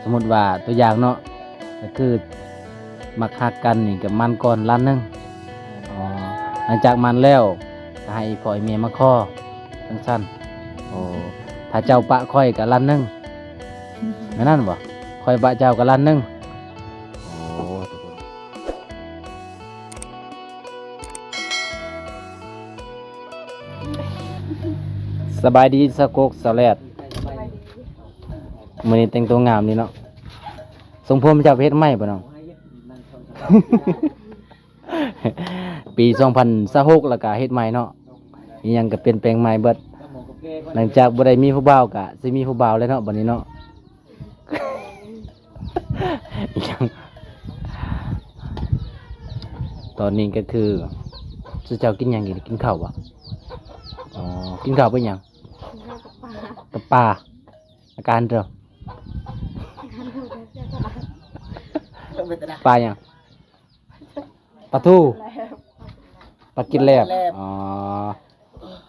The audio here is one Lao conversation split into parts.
ສົມມຸດວ່າຕົວຢ່າງເນາະ ກໍຄືມັກຮັກກັນນີ້ກໍໝັ່ນກ່ອນລ້ານໜຶ່ງ. ອໍ ຫຼັງຈາກໝັ່ນແລ້ວກໍໃຫ້ພໍ່ໃຫ້ແມ່ມາຂໍຈັ່ງຊັ້ນ. ໂອ້ ຖ້າເຈົ້າປະຂ້ອຍກໍລ້ານໜຶ່ງ ແມ່ນນັ້ນບໍ່? ຂ້ອຍປະເຈົ້າກໍລ້ານໜຶ່ງ. ໂອ້ ສະບາຍດີສາວກົກ ສາວແລດ. ມື້ນີ້ແຕ່ງຕົວງາມດີເນາະ. ຊົງຜົມເຈົ້າໄປເຮັດໃໝ່ບໍ່ນ້ອງ? ປີສອງພັນຊາວຫົກ ແລ້ວກະເຮັດໃໝ່ເນາະ. ອີ່ຫຍັງກະປ່ຽນແປງໃໝ່ເບິດ. ຫຼັງຈາກບໍ່ໄດ້ມີຜູ້ບ່າວ ກະຊິມີຜູ້ບ່າວແລ້ວເນາະ ບັດນີ້ເນາະ. ອີ່ຫຍັງ? ຕອນນີ້ກໍຄື ຊຸມເຈົ້າກິນຫຍັງກິນ? ກິນເຂົ້າບໍ່? ອໍ ກິນເຂົ້າກັບຫຍັງ? ກິນເຂົ້າກັບປາ. ກັບປາ. ອາການເດີ ປາຫຍັງ? ປາທູ ປາກິດແລບ. ອໍ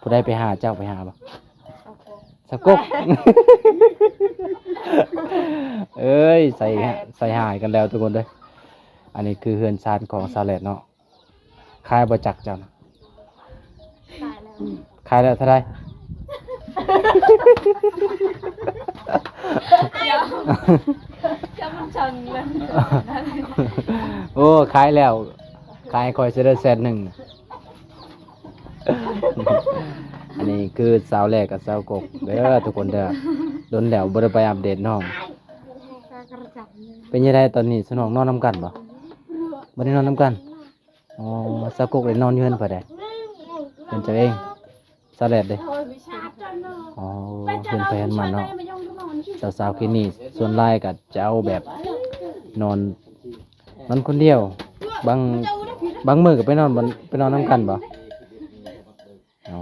ຜູ້ໃດໄປຫາເຈົ້າ? ໄປຫາບໍ່? ສາວກົກ. ເອີຍ ໃສ່ ໃສ່ຮ້າຍກັນແລ້ວທຸກຄົນເດີ. ອັນນີ້ຄືເຮືອນຊານຂອງສາວແລດເນາະ. ຂາຍບໍ່ຈັກເຈົ້ານະ? ຂາຍແລ້ວ. ຂາຍແລ້ວເທົ່າໃດ? ໂອ້ ຂາຍແລ້ວ ຂາຍໃຫ້ຂ້ອຍຊະເດີ ແສນໜຶ່ງ. ອັນນີ້ຄືສາວແລດກັບສາວກົກເດີທຸກຄົນເດີ. ດົນແລ້ວບໍ່ໄດ້ໄປອັບເດດນ້ອງ. ເປັນຈັ່ງໃດຕອນນີ້ ສະໜອງນອນນຳກັນບໍ່? ບໍ່ໄດ້ນອນນຳກັນ. ອໍ ສາວກົກໄດ້ນອນຢູ່ເຮືອນໃຜໃດ? ເຮືອນເຈົ້າເອງ. ສາວແລດເດ? ອໍ ເຮືອນໃຜເຮືອນມັນເນາະ. ສາວໆເຂດນີ້ສ່ວນຫຼາຍກໍຈະເອົາແບບນອນ ນອນຄົນດຽວ. ບາງ ບາງມື້ກໍໄປນອນບ່ອນ ໄປນອນນຳກັນບໍ່? ອໍ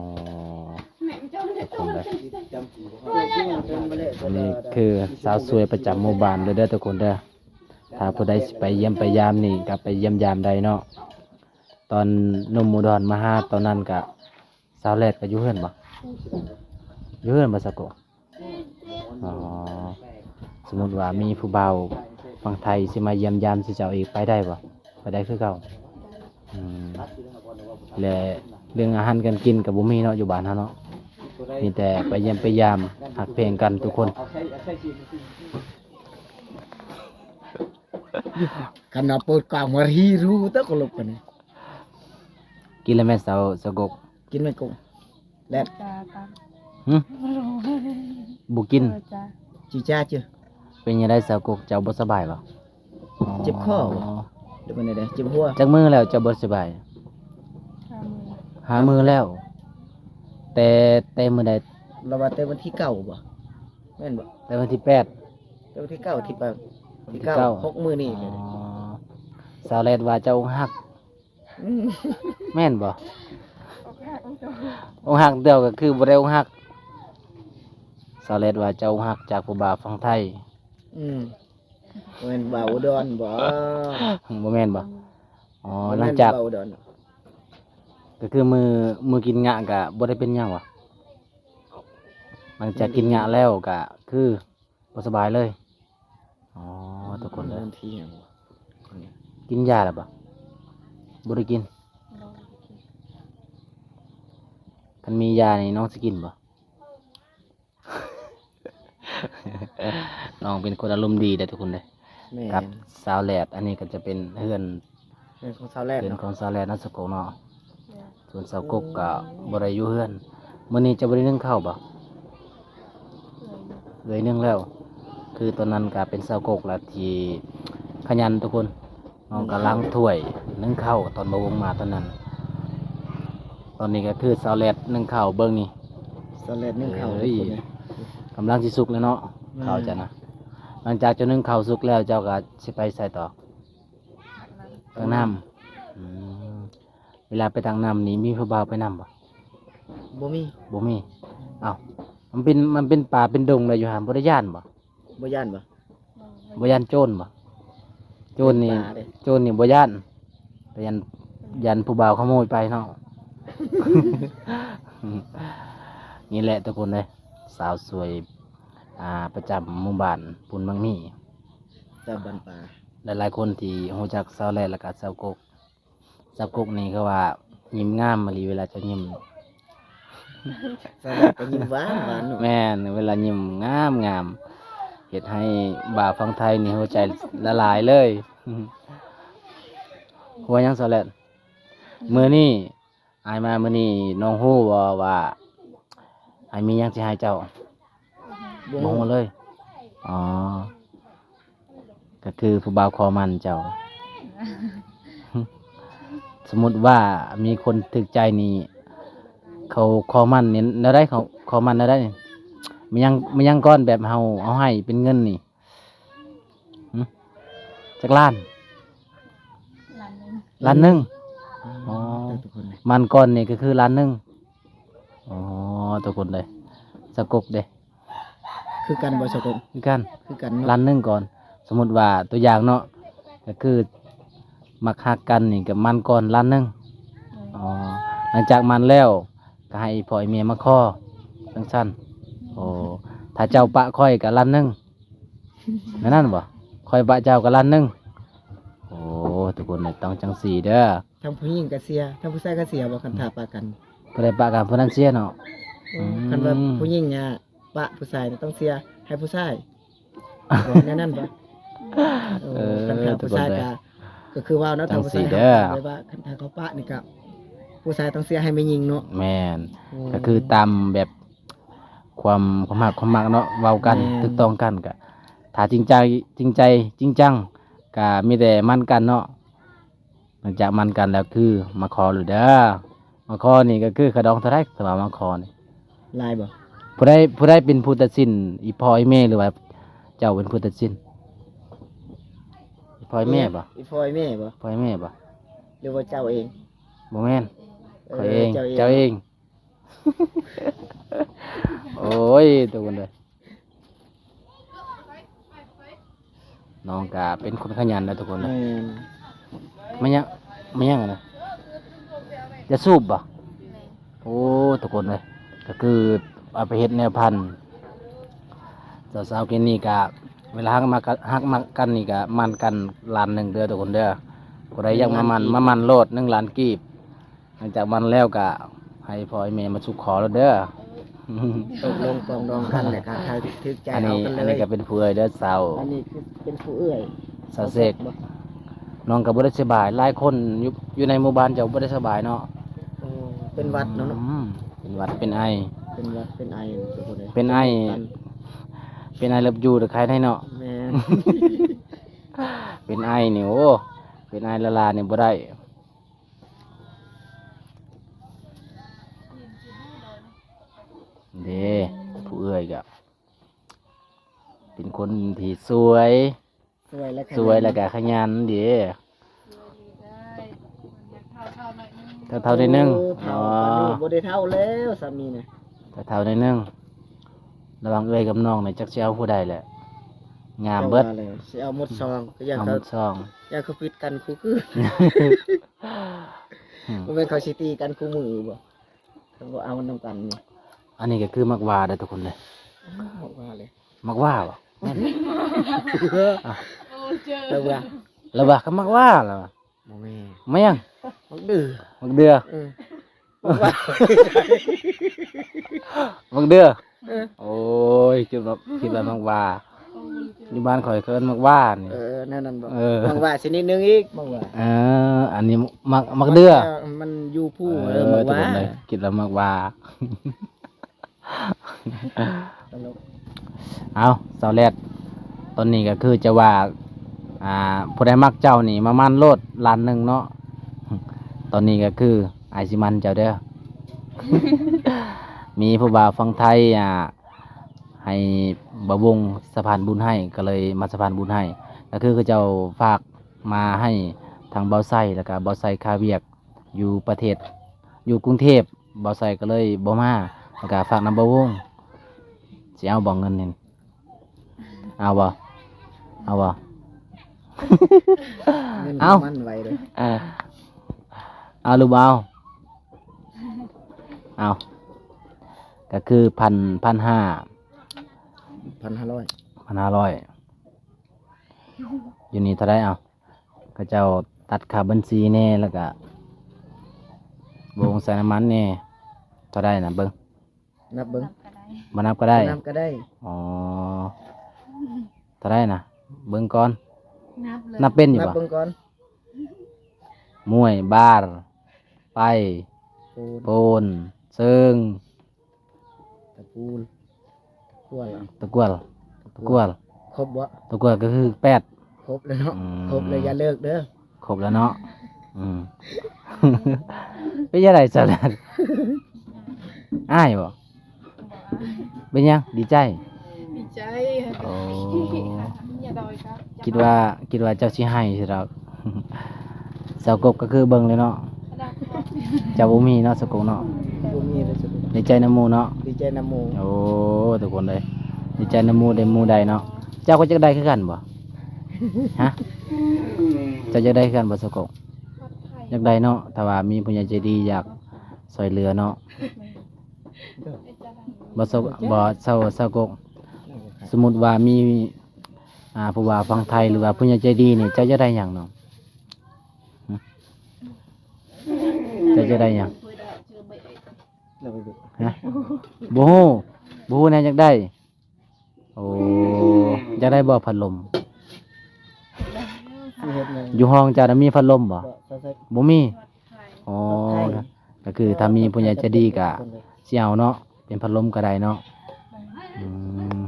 ທຸກຄົນເດີ ອັນນີ້ຄືສາວສວຍປະຈຳໝູ່ບ້ານເດີ ທຸກຄົນເດີ. ຖ້າຜູ້ໃດຊິໄປຢ້ຽມໄປຢາມນີ້ກໍໄປຢ້ຽມຢາມໄດ້ເນາະ. ຕອນໜຸ່ມອຸດອນມາຫາຕອນນັ້ນກະ ສາວແລດກໍຢູ່ເຮືອນບໍ່? ຢູ່ເຮືອນບໍ່ສາວກົກ? ອໍ ສົມມຸດວ່າມີຜູ້ບ່າວຝັ່ງໄທຊິມາຢ້ຽມຢາມຊິເຈົ້າອີກ ໄປໄດ້ບໍ່? ໄປໄດ້ຄືເກົ່າ. ອືມ ແລະເລື່ອງອາຫານການກິນກໍບໍ່ມີເນາະ ຢູ່ບ້ານເຮົາເນາະ. ມີແຕ່ໄປຢ້ຽມໄປຢາມ ຮັກແພງກັນທຸກຄົນ. ຄັນເອົາເປີດກວ້າງມາຮີຮູ້ຕະກະລົກກັນນີ້. ກິນແລ້ວແມ່ນສາວ ສາວກົກ? ກິນແມ່ນກົກແລ້ວ. ຫຶ? ບໍ່ກິນ. ຈີຈ້າຈື່. ເປັນຈັ່ງໃດສາວກົກ ເຈົ້າບໍ່ສະບາຍບໍ່? ເຈັບຄໍບໍ່ ຫຼືເປັນໃດ? ເຈັບຫົວ. ຈັກມື້ແລ້ວເຈົ້າບໍ່ສະບາຍ? ຫ້າມື້. ຫ້າມື້ແລ້ວ. ແຕ່ ແຕ່ມື້ໃດ? ລາວວ່າແຕ່ວັນທີເກົ້າບໍ່? ແມ່ນບໍ່? ແຕ່ວັນທີແປດ. ແຕ່ວັນທີເກົ້າ ທີແປດ ທີເກົ້າ ຫົກມື້ນີ້. ອໍ ສາວແລດວ່າເຈົ້າອົກຫັກ. ອືມ ແມ່ນບໍ່? ອົກຫັກຕົວະ ອົກຫັກຕົວະ ກໍຄືບໍ່ໄດ້ອົກຫັກ. ສາວແລດວ່າເຈົ້າອົກຫັກຈາກຜູ້ບ່າວຝັ່ງໄທ. ອືມ ບໍ່ແມ່ນບ່າວອຸດອນບໍ? ບໍ່ແມ່ນບໍ? ອໍ ຫຼັງຈາກ ບໍ່ແມ່ນບ່າວອຸດອນ ກໍຄືມື້ ມື້ກິນງະກະບໍ່ໄດ້ເປັນຫຍັງຫວາ? ຫຼັງຈາກກິນງະແລ້ວກະຄື ບໍ່ສະບາຍເລີຍ. ອໍ ທຸກຄົນເດີ ມັນທີ່ຫຍັງວະ? ກິນຢາແລ້ວບໍ່? ບໍ່ໄດ້ກິນ. ບໍ່ໄດ້ກິນ. ຄັນມີຢານີ້ນ້ອງຊິກິນບໍ່? ນ້ອງເປັນຄົນອາລົມດີເດ້ທຸກຄົນເດ້. ແມ່ນ. ກັບສາວແລດ ອັນນີ້ກໍຈະເປັນເຮືອນ ເຮືອນຂອງສາວແລດ ເຮືອນ ເນາະ ຂອງສາວແລດເນາະ ສາວກົກເນາະ. ແມ່ນ. ສ່ວນສາວກົກກໍບໍ່ໄດ້ຢູ່ເຮືອນ. ມື້ນີ້ເຈົ້າບໍ່ໄດ້ໜຶ້ງເຂົ້າບໍ່? ເອີ ໜຶ້ງແລ້ວ. ຄືຕອນນັ້ນກໍເປັນສາວກົກລະທີ່ຂະຫຍັນທຸກຄົນ. ນ້ອງກຳລັງຖ້ວຍໜຶ້ງເຂົ້າ ຕອນບ່າວວົງມາຕອນນັ້ນ. ຕອນນີ້ກໍຄືສາວແລດໜຶ້ງເຂົ້າ ເບິ່ງນີ້ ສາວແລດໜຶ້ງເຂົ້າ. ເອີຍ ທຸກຄົນເອີຍ ກຳລັງຊິສຸກແລ້ວເນາະ. ແມ່ນ. ເຂົ້າເຈົ້ານະ. ຫຼັງຈາກເຈົ້າໜຶ້ງເຂົ້າສຸກແລ້ວ ເຈົ້າກໍຊິໄປໃສຕໍ່? ຕັກນ້ຳ. ອືມ ເວລາໄປຕັກນ້ຳນີ້ ມີຜູ້ບ່າວໄປນຳບໍ່? ບໍ່ມີ. ບໍ່ມີ. ເອົ້າ ມັນເປັນ ມັນເປັນປ່າເປັນດົງແລ້ວຢູ່ຫັ້ນ ບໍ່ໄດ້ຢ້ານບໍ່? ບໍ່ຢ້ານບໍ່? ບໍ່ຢ້ານໂຈນບໍ່? ໂຈນນີ້ ເປັນປ່າເດ້ ໂຈນນີ້ບໍ່ຢ້ານ ແຕ່ຢ້ານ ຢ້ານຜູ້ບ່າວຂະໂມຍໄປເນາະ. ນີ້ແຫຼະທຸກຄົນເອີຍ ສາວສວຍ ອ່າ ປະຈຳໝູ່ບ້ານປຸນບັກໝີ່. ກັບບັນປາ ຫຼາຍໆຄົນທີ່ຮູ້ຈັກສາວແລດ ແລ້ວກໍສາວກົກ ສາວກົກນີ້ຄືວ່າຍິ້ມງາມອີ່ຫຼີເວລາຈະຍິ້ມ. ສາວແລດກໍຍິ້ມຫວານໆເນາະ. ແມ່ນ ເວລາຍິ້ມງາມໆ ເຮັດໃຫ້ບ່າວຝັ່ງໄທນີ້ຫົວໃຈລະລາຍເລີຍ. ຫົວຫຍັງສາວແລດ? ມື້ນີ້ ອ້າຍມາມື້ນີ້ ນ້ອງຮູ້ບໍ່ວ່າອ້າຍມີຫຍັງຊິໃຫ້ເຈົ້າ? ບໍ່ ບໍ່ຮູ້ເລີຍ. ອໍ ກໍຄືຜູ້ບ່າວຂໍໝັ້ນເຈົ້າ. ສົມມຸດວ່າມີຄົນຖືກໃຈນີ້ ເຂົາຂໍໝັ້ນນີ້ແນວໃດ? ເຂົາ ຂໍໝັ້ນແນວໃດ? ມີຫຍັງ ມີຫຍັງກ່ອນ ແບບເຮົາ ເຮົາໃຫ້ເປັນເງິນນີ້? ຫຶ? ຈັກລ້ານ? ລ້ານໜຶ່ງ. ລ້ານໜຶ່ງ? ອໍ ອໍ ທຸກຄົນເລີຍ ໝັ້ນກ່ອນນີ້ກໍຄືລ້ານໜຶ່ງ. ອໍ ທຸກຄົນເລີຍ. ສາວກົກເດ້? ຄືກັນບໍ່ສາວກົກ? ຄືກັນ ຄືກັນເນາະ. ລ້ານໜຶ່ງກ່ອນ. ສົມມຸດວ່າຕົວຢ່າງເນາະ ກໍຄືມັກຮັກກັນນີ້ກໍໝັ້ນກ່ອນລ້ານໜຶ່ງ. ໂດຍ. ອໍ ຫຼັງຈາກໝັ້ນແລ້ວ ກໍໃຫ້ພໍ່ໃຫ້ແມ່ມາຂໍ ຈັ່ງຊັ້ນ. ໂອ້ ຖ້າເຈົ້າປະຂ້ອຍກໍລ້ານໜຶ່ງ. ແມ່ນນັ້ນບໍ່? ຂ້ອຍປະເຈົ້າກໍລ້ານໜຶ່ງ. ໂອ້ ທຸກຄົນເອີຍ ຕ້ອງຈັ່ງຊີ້ເດີ. ທັງຜູ້ຍິງກໍເສຍ ທັງຜູ້ຊາຍກໍເສຍບໍ່ ຄັນຖ້າປະກັນ? ຜູ້ໃດປະກັນຜູ້ນັ້ນເສຍເນາະ. ໂອ້ ອືມ ຄັນວ່າຜູ້ຍິງອະປະຜູ້ຊາຍຕ້ອງເສຍໃຫ້ຜູ້ຊາຍ ແນວນັ້ນບໍ່? ໂອ້ ເອີ ຄັນຖ້າຜູ້ຊາຍກໍ ທຸກຄົນເອີຍ ກໍຄືວ່າເນາະ ຖ້າຜູ້ຊາຍເຮົາປະ ແບບວ່າຄັນຖ້າເຂົາປະນີ້ກໍຜູ້ຊາຍຕ້ອງເສຍໃຫ້ແມ່ຍິງເນາະ. ແມ່ນ. ໂອ້ ກໍຄືຕາມແບບ ຄວາມ ຄວາມຮັກ ຄວາມມັກເນາະ ເວົ້າກັນ ແມ່ນ ຖືກຕ້ອງກັນ ກະຖ້າຈິງໃຈ ຈິງໃຈ ຈິງຈັງ ກະມີແຕ່ໝັ້ນກັນເນາະ. ຫຼັງຈາກໝັ້ນກັນແລ້ວຄືມາຂໍໂລດເດີ. ມາຂໍນີ້ກໍຄືຄ່າດອງເທົ່າໃດ ຖ້າວ່າມາຂໍນີ້? ຫຼາຍບໍ່? ຜູ້ໃດ ຜູ້ໃດເປັນຜູ້ຕັດສິນ ອີ່ພໍ່ອີ່ແມ່ ຫຼືວ່າເຈົ້າເປັນຜູ້ຕັດສິນ? ອີ່ພໍ່ອີ່ແມ່ບໍ່? ອີ່ພໍ່ອີ່ແມ່ບໍ່? ພໍ່ອີ່ແມ່ບໍ່? ຫຼືວ່າເຈົ້າເອງ? ບໍ່ແມ່ນ ເອີ ຂ້ອຍເອງ ເຈົ້າເອງ ເຈົ້າເອງ. ໂອ້ຍ ທຸກຄົນເອີຍ ນ້ອງກະເປັນຄົນຂະຫຍັນນະທຸກຄົນເອີຍ. ແມ່ນ. ມາຫຍັງ ມາຫຍັງນະ? ຢາສູບບໍ່? ໂອ້ ທຸກຄົນເອີຍ ກໍຄືເອົາໄປເຮັດແນວພັນ. ສາວໆກິນນີ້ກະ ເວລາຮັກມັກກັນ ຮັກມັກກັນນີ້ກະໝັ້ນກັນລ້ານໜຶ່ງເດີທຸກຄົນເດີ. ຜູ້ໃດຢາກມາໝັ້ນ ມາໝັ້ນໂລດ ໜຶ່ງລ້ານກີບ. ຫຼັງຈາກໝັ້ນແລ້ວກະໃຫ້ພໍ່ໃຫ້ແມ່ມາສູ່ຂໍໂລດເດີ. ຕົກລົງປອງດອງກັນແຫຼະ ຖ້າຖືກໃຈເອົາກັນເລີຍ. ອັນນີ້ກໍເປັນຜູ້ເອື້ອຍເດີສາວ ອັນນີ້ຄືເປັນຜູ້ເອື້ອຍ ສາວເສກ. ນ້ອງກໍບໍ່ໄດ້ສະບາຍ ຫຼາຍຄົນຢູ່ ຢູ່ໃນໝູ່ບ້ານເຈົ້າບໍ່ໄດ້ສະບາຍເນາະ. ໂອ້ ເປັນຫວັດເນາະ. ອືມ ເປັນຫວັດ ເປັນໄອ ເປັນຫວັດ ເປັນໄອ ເປັນໄອ ເປັນໄອເລີບຢູເດີ ໄຄໄດ້ເນາະ. ແມ່ນ. ເປັນໄອນີ້ ໂອ້ ເປັນໄອລະລານີ້ບໍ່ໄດ້. ເດ້ ຜູ້ເອື້ອຍກະເປັນຄົນທີ່ສວຍ ສວຍແລ້ວຂະຫຍັນ ສວຍແລ້ວກະຂະຫຍັນເດ້. ເຖົ້າໆໜ້ອຍໜຶ່ງ. ໂອ້ ເຖົ້າປານນີ້ ອໍ ບໍ່ໄດ້ເຖົ້າແລ້ວ ສາມີນະ ເຖົ້າໆໜ້ອຍໜຶ່ງ. ລະຫວ່າງເອື້ອຍກັບນ້ອງນີ້ ຈັກຊິເອົາຜູ້ໃດແຫຼະ ງາມເບິດ. ຈັ່ງວ່າແຫຼະ ຊິເອົາໝົດຊ່ອງ ກໍຢ່າງ ເອົາໝົດຊ່ອງ ຢ່າງເຂົາຜິດກັນຄູ່ຄືນ. ບໍ່ແມ່ນເຂົາຊິຕີກັນຄູ່ມື້ບໍ່ ຄັນບໍ່ເອົານຳກັນນີ້. ອັນນີ້ກໍຄືໝາກຫວ້າເດີທຸກຄົນເດີ. ໝາກຫວ້າເລີຍ ໝາກຫວ້າບໍ່? ແມ່ນ. ລະຫວ້າ ລະຫວ້າ ກໍໝາກຫວ້າລະຫວ້າ. ບໍ່ແມ່ນ ແມ່ນຫຍັງ? ໝາກເດືອ ໝາກເດືອ. ເອີ ໝາກຫວ້າ ໝາກເດືອ. ເອີ ໂອ້ຍ ຄິດວ່າ ຄິດວ່າໝາກຫວ້າ. ຢູ່ບ້ານຂ້ອຍເອີ້ນໝາກຫວ້ານີ້. ເອີ ແນວນັ້ນບໍ່? ເອີ ໝາກຫວ້າຊະນິດໜຶ່ງອີກ ໝາກຫວ້າ. ເອີ ອັນນີ້ໝາກ ໝາກເດືອ ມັນຢູ່ພູ. ເອີ ເອີ ໝາກຫວ້າ ທຸກຄົນເອີຍ ຄິດວ່າໝາກຫວ້າ. ເອົາ ສາວແລດ ຕອນນີ້ກໍຄືຈະວ່າ ອ່າ ຜູ້ໃດມັກເຈົ້ານີ້ມາໝັ້ນໂລດລ້ານໜຶ່ງເນາະ. ຕອນນີ້ກໍຄືອ້າຍຊິໝັ້ນເຈົ້າເດີ. ມີຜູ້ບ່າວຝັ່ງໄທ ອ່າ ໃຫ້ບ່າວວົງສະພານບຸນໃຫ້ ກໍເລີຍມາສະພານບຸນໃຫ້. ກໍຄືເຂົາເຈົ້າຝາກມາໃຫ້ທາງບ່າວໄຊ ແລ້ວກໍບ່າວໄຊຄາວຽກຢູ່ປະເທດ ຢູ່ກຸງເທບ. ບ່າວໄຊກໍເລີຍບໍ່ມາ ແລ້ວກໍຝາກນຳບ່າວວົງ. ຊິເອົາບໍ່ເງິນນີ້? ເອົາບໍ່? ເອົາບໍ່? ເງິນ ເອົາ ມັນໄວເດ້. ເອີ ເອົາຫຼືບໍ່ເອົາ? ເອົາ ກໍຄືພັນ ພັນຫ້າ ພັນຫ້າຮ້ອຍ ພັນຫ້າຮ້ອຍ. ຢູ່ນີ້ເທົ່າໃດເອົາ? ເຂົາເຈົ້າຕັດຄ່າບັນຊີແດ່ ແລ້ວກະໂບງໃສ່ນ້ຳມັນແດ່ ເທົ່າໃດນະ ເບິ່ງ ນັບເບິ່ງ ນັບກໍໄດ້ ບໍ່ນັບກໍໄດ້ ບໍ່ນັບກໍໄດ້ ອໍ ເທົ່າໃດນະ ເບິ່ງກ່ອນ ນັບເລີຍ ນັບເປັນຢູ່ບໍ່? ນັບເບິ່ງກ່ອນ ມວຍ ບານ ໄປ ໂປນ ໂປນ ເຊີງ ຕະປູ ຕະກວດ ຕະກວດ ຕະກວດ ຄົບບໍ່? ຕະກວດກໍຄືແປດ ຄົບແລ້ວເນາະ ອືມ ຄົບແລ້ວຢ່າເລີກເດີ ຄົບແລ້ວເນາະ ອືມ ເປັນຈັ່ງໃດສະແລດ ອາຍບໍ່? ເປັນຫຍັງ? ດີໃຈ ດີໃຈ ໂອ້ ຄິດວ່າ ຄິດວ່າເຈົ້າຊິໄຫ້ຊິດອກ ສາວກົກກໍຄືເບິ່ງເລີຍເນາະ ເຈົ້າບໍ່ມີເນາະ ສາວກົກເນາະ ບໍ່ມີເລີຍ ສາວກົກ ດີໃຈນຳໝູ່ເນາະ ດີໃຈນຳໝູ່ ໂອ້ ທຸກຄົນເອີຍ ດີໃຈນຳໝູ່ ໄດ້ໝູ່ໄດ້ເນາະ ເຈົ້າກໍຢາກໄດ້ຄືກັນບໍ່? ຮະ ເຈົ້າຢາກໄດ້ຄືກັນບໍ່ ສາວກົກ? ຢາກໄດ້ເນາະ ຖ້າວ່າມີຜູ້ໃຫຍ່ໃຈດີຢາກຊ່ວຍເຫຼືອເນາະ ບໍ່ ສາວ ບໍ່ ສາວ ສາວກົກ ສົມມຸດວ່າມີ ອ່າ ຜູ້ບ່າວຝັ່ງໄທ ຫຼືວ່າຜູ້ໃຫຍ່ໃຈດີນີ້ ເຈົ້າຢາກໄດ້ຫຍັງເນາະ? ຫຶ? ເຈົ້າຢາກໄດ້ຫຍັງ? ຮະ? ບໍ່ຮູ້ ບໍ່ຮູ້ແນວຢາກໄດ້ ໂອ້ ຢາກໄດ້ບໍ່ພັດລົມ? ຊິເຮັດຫຍັງ? ຢູ່ຫ້ອງເຈົ້ານະມີພັດລົມບໍ່? ບໍ່ ບໍ່ມີ ອໍ ພັດໄທ ກໍຄືຖ້າມີຜູ້ໃຫຍ່ໃຈດີກໍຊິເອົາເນາະ ເປັນພັດລົມກໍໄດ້ເນາະ ອືມ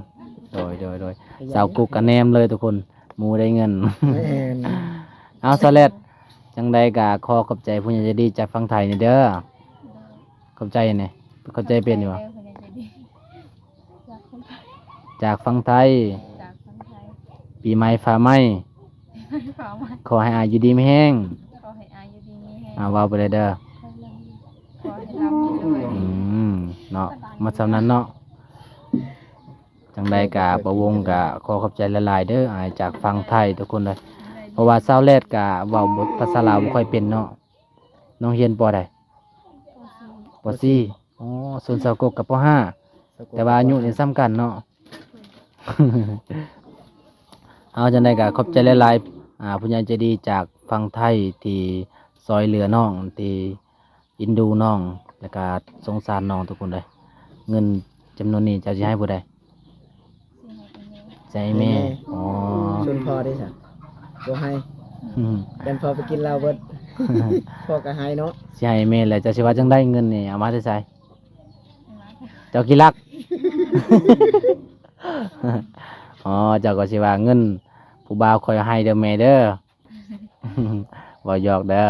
ໂດຍ ໂດຍ ໂດຍ ສາວກຸກກໍແນມເລີຍທຸກຄົນ ໝູ່ໄດ້ເງິນ ແມ່ນ ເອົາ ສາວແລັດ ຈັ່ງໃດກໍຂໍຂອບໃຈຜູ້ໃຫຍ່ໃຈດີຈາກຝັ່ງໄທນີ້ເດີ ຂອບໃຈແດ່ ເຂົ້າໃຈເປັນຢູ່ບໍ່? ຈາກຝັ່ງໄທ ຈາກຝັ່ງໄທ ຈາກຝັ່ງໄທ ປີໃໝ່ຟ້າໃໝ່ ປີໃໝ່ຟ້າໃໝ່ ຂໍໃຫ້ອາຍຢູ່ດີມີແຮງ ຂໍໃຫ້ອາຍຢູ່ດີມີແຮງ ອາ ເວົ້າໄປເລີຍເດີ ຂໍໃຫ້ລ່ຳໃຫ້ລວຍ ອືມ ເນາະ ໝົດສ່ຳນັ້ນເນາະ ຈັ່ງໃດກະປະວົງກະຂໍຂອບໃຈຫຼາຍໆເດີ ອາຍຈາກຝັ່ງໄທທຸກຄົນເດີ ເພາະວ່າສາວແລັດກະເວົ້າບົດພາສາລາວບໍ່ຄ່ອຍເປັນເນາະ ນ້ອງຮຽນ ປໍໃດ? ປໍສີ່ ອໍ ສ່ວນສາວກົກກໍ ປໍຫ້າ ແຕ່ວ່າອາຍຸນີ້ສ່ຳກັນເນາະ ເອົາ ຈັ່ງໃດກໍຂອບໃຈຫຼາຍໆ ອ່າ ຜູ້ໃຫຍ່ໃຈດີຈາກຝັ່ງໄທທີ່ຊ່ວຍເຫຼືອນ້ອງ ທີ່ເອັນດູນ້ອງ ແລ້ວກໍສົງສານນ້ອງທຸກຄົນເດີ ເງິນຈຳນວນນີ້ເຈົ້າຊິໃຫ້ຜູ້ໃດ? ໃຫ້ແມ່ ອໍ ສ່ວນພໍ່ເດຊະ ບໍ່ໃຫ້ ອືມ ຢ້ານພໍ່ໄປກິນເຫຼົ້າເບິດ ພໍ່ກໍໃຫ້ເນາະ ຊິໃຫ້ແມ່ແລ້ວ ເຈົ້າຊິວ່າຈັ່ງໃດ ເງິນນີ້ເອົາມາແຕ່ໃສ? ເຈົ້າຂີ້ລັກ ອໍ ເຈົ້າກໍຊິວ່າເງິນຜູ້ບ່າວຂ້ອຍໃຫ້ເດີແມ່ເດີ ເວົ້າຢອກເດີ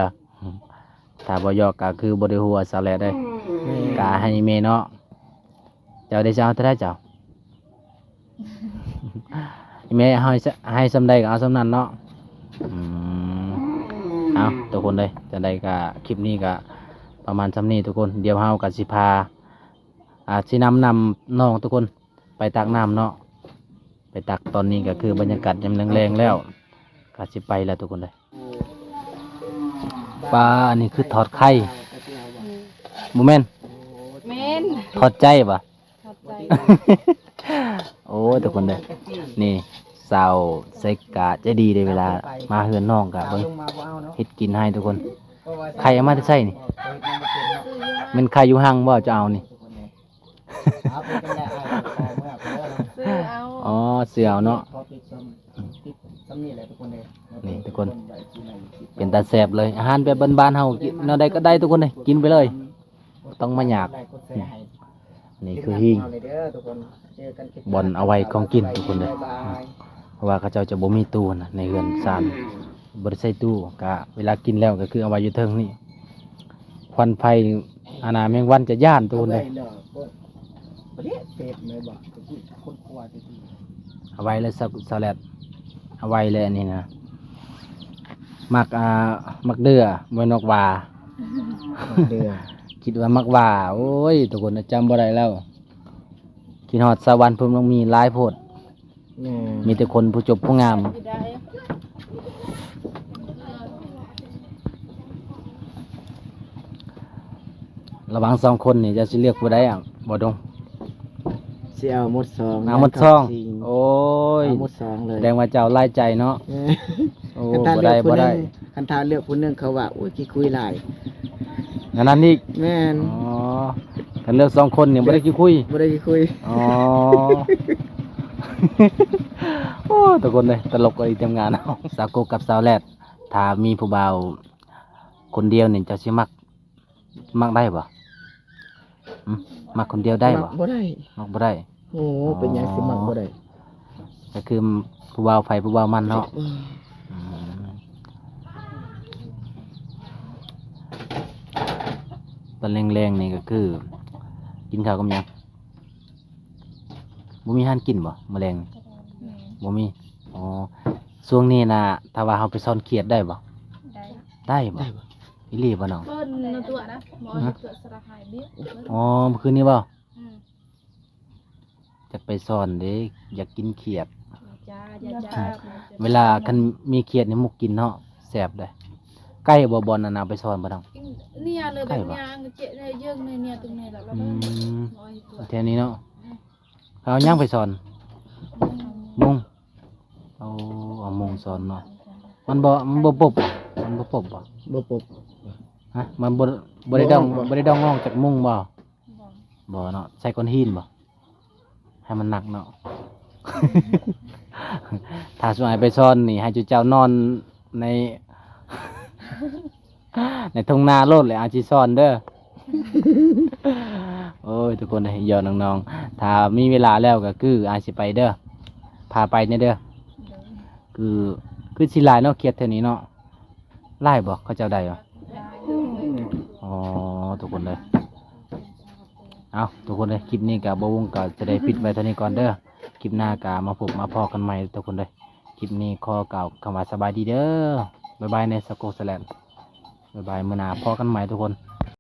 ຖ້າບໍ່ຢອກກໍຄືບໍ່ໄດ້ຫົວສາວແຫຼະເດ້ ແມ່ນ ກະໃຫ້ແມ່ເນາະ ເຈົ້າເດ້ ຊິເອົາເທົ່າໃດເຈົ້າ? ແມ່ໃຫ້ ໃຫ້ສ່ຳໃດກໍເອົາສ່ຳນັ້ນເນາະ ອືມ ເອົາ ທຸກຄົນເດີ ຈັ່ງໃດກໍຄລິບນີ້ກໍປະມານສ່ຳນີ້ທຸກຄົນ ດຽວເຮົາກໍຊິພາ ອ່າ ຊິນຳ ນຳນ້ອງທຸກຄົນ ໄປຕັກນ້ຳເນາະ ໄປຕັກ ຕອນນີ້ກໍຄືບັນຍາກາດຍາມແລງໆແລ້ວ ກໍຊິໄປແລ້ວທຸກຄົນເດີ ປາ ອັນນີ້ຄືທອດໄຂ່ ອືມ ບໍ່ແມ່ນ ແມ່ນ ທອດໄກ່ບໍ່? ທອດໄກ່ ໂອ້ຍ ທຸກຄົນເດີ ນີ້ ສາວໄຊກາໃຈດີເດ້ ເວລາມາເຮືອນນ້ອງກໍເບິ່ງ ເຮັດກິນໃຫ້ທຸກຄົນ ໄຂ່ເອົາມາແຕ່ໃສນີ້? ແມ່ນໄຂ່ຢູ່ຮັງບໍ່ ເຈົ້າເອົານີ້? ຊື້ເອົາ ອໍ ຊື້ເອົາເນາະ ນີ້ທຸກຄົນ ເປັນຕາແຊບເລີຍ ອາຫານແບບບ້ານໆເຮົາ ກິນແນວໃດກໍໄດ້ທຸກຄົນເອີຍ ກິນໄປເລີຍ ບໍ່ຕ້ອງມາຍາກ ນີ້ຄືຮີງ ບ່ອນເອົາໄວ້ຂອງກິນທຸກຄົນເດີ ເພາະວ່າເຂົາເຈົ້າຈະບໍ່ມີຕູ້ນະ ໃນເຮືອນຊານ ບໍ່ໄດ້ໃສ່ຕູ້ ກະເວລາກິນແລ້ວກໍຄືເອົາໄວ້ຢູ່ເທິງນີ້ ຄວັນໄຟ ອັນນ່າ ແມງວັນຈະຢ້ານໂຕນເດ້ ເອົາໄວ້ແລ້ວ ສາວ ສາວແລັດ ເອົາໄວ້ແລ້ວອັນນີ້ນະ ໝາກ ອ່າ ໝາກເດື່ອ ບໍ່ແມ່ນໝາກຫວ້າ ໝາກເດື່ອ ຄິດວ່າໝາກຫວ້າ ໂອ້ຍ ທຸກຄົນຈຳບໍ່ໄດ້ແລ້ວ ຄິດຮອດສາວວັນ ເພິ່ນຕ້ອງມີຫຼາຍໂພດ ແມ່ນ ມີແຕ່ຄົນຜູ້ຈົບຜູ້ງາມ ລະຫວ່າງສອງຄົນນີ້ ເຈົ້າຊິເລືອກຜູ້ໃດອະ ບໍ່ດົງ? ຊິເອົາໝົດສອງ ເອົາ ໝົດສອງ ໂອ້ຍ ເອົາໝົດສອງເລີຍ ສະແດງວ່າເຈົ້າຫຼາຍໃຈເນາະ. ໂອ້ ບໍ່ໄດ້ ບໍ່ໄດ້ ຄັນຖ້າເລືອກຜູ້ໜຶ່ງ ເຂົາວ່າ ໂອ້ຍ ຂີ້ຄຸຍຫຼາຍ. ອັນນັ້ນອີກ ແມ່ນ ອໍ ຄັນເລືອກສອງຄົນນີ້ບໍ່ໄດ້ຂີ້ຄຸຍ ບໍ່ໄດ້ຂີ້ຄຸຍ. ອໍ ໂອ້ ທຸກຄົນເອີຍ ຕະຫຼົກອີ່ຫຼີ ທີມງານເຮົາ ສາວກົກກັບສາວແລດ ຖ້າມີຜູ້ບ່າວຄົນດຽວນີ້ ເຈົ້າຊິມັກ ມັກໄດ້ບໍ່? ຫຶ? ມັກຄົນດຽວໄດ້ບໍ່? ມັກບໍ່ໄດ້ ມັກບໍ່ໄດ້. ໂອ້ ເປັນຫຍັງຊິມັກບໍ່ໄດ້? ກໍຄືຜູ້ບ່າວໃຜຜູ້ບ່າວມັນເນາະ. ອືມ ອືມ ຕອນແລງໆນີ້ກໍຄື ກິນເຂົ້າກັບຫຍັງ? ບໍ່ມີອາຫານກິນບໍ່ມື້ແລງ? ບໍ່ມີ. ອໍ ຊ່ວງນີ້ນະ ຖ້າວ່າເຮົາໄປຊ່ອນຂຽດໄດ້ບໍ່? ໄດ້ ໄດ້ບໍ່? ໄດ້ບໍ່? ອີ່ຫຼີບໍ່ນ້ອງ? ເພິ່ນນະຕົວະນະ ໝໍນະຕົວະສະລະຫາຍເບຍ. ອໍ ມື້ຄືນນີ້ບໍ່? ອືມ ຢາກໄປຊ່ອນເດ້ ຢາກກິນຂຽດ. ເວລາຄັນມີຂຽດນີ້ໝົກກິນເນາະ ແຊບເດ້. ໃກ້ບໍ່ ບ່ອນອັນນາໄປຊ່ອນບໍ່ນ້ອງ? ເນຍເລີຍ ແບບເນຍ ເຈີເຢີງເນຍ ເນຍຕົງນີ້ລະ. ອືມ ແຖວນີ້ເນາະ. ເອົາຫຍັງໄປຊ່ອນ? ມຸງ. ໂອ້ ເອົາມຸງຊ່ອນເນາະ. ມັນບໍ່ ມັນບໍ່ປົບ ມັນບໍ່ປົບບໍ່? ບໍ່ປົບ. ຮະ? ມັນບໍ່ ບໍ່ໄດ້ດອງ ບໍ່ໄດ້ດອງອອກຈາກມຸງບໍ່? ບໍ່ເນາະ. ໃສ່ກ້ອນຫີນບໍ່? ໃຫ້ມັນໜັກເນາະ. ຖ້າຊຸມອ້າຍໄປຊ່ອນນີ້ ໃຫ້ຊຸມເຈົ້ານອນໃນ ໃນທົ່ງນາໂລດແຫຼະ ອາຊິສອນເດີ. ໂອ້ຍ ທຸກຄົນເອີຍ ຢອກນ້ອງໆ ຖ້າມີເວລາແລ້ວກໍຄືອາຊິໄປເດີ ພາໄປແດ່ເດີ. ຄື ຄືຊິຫຼາຍເນາະ ຂຽດແຖວນີ້ເນາະ. ຫຼາຍບໍ່? ເຂົາເຈົ້າໄດ້ບໍ່? ອໍ ທຸກຄົນເອີຍ. ເອົາ ທຸກຄົນເອີຍ ຄລິບນີ້ກໍບ່າວວົງກໍຈະໄດ້ປິດໄວ້ເທົ່ານີ້ກ່ອນເດີ. ຄລິບໜ້າກໍມາພົບມາພໍ້ກັນໃໝ່ ທຸກຄົນເອີຍ. ຄລິບນີ້ຂໍກ່າວຄຳວ່າສະບາຍດີເດີ. ບາຍບາຍແດ່ ສາວກົກສາວແລດ. ບາຍບາຍ ມື້ໜ້າພໍ້ກັນໃໝ່ທຸກຄົນ.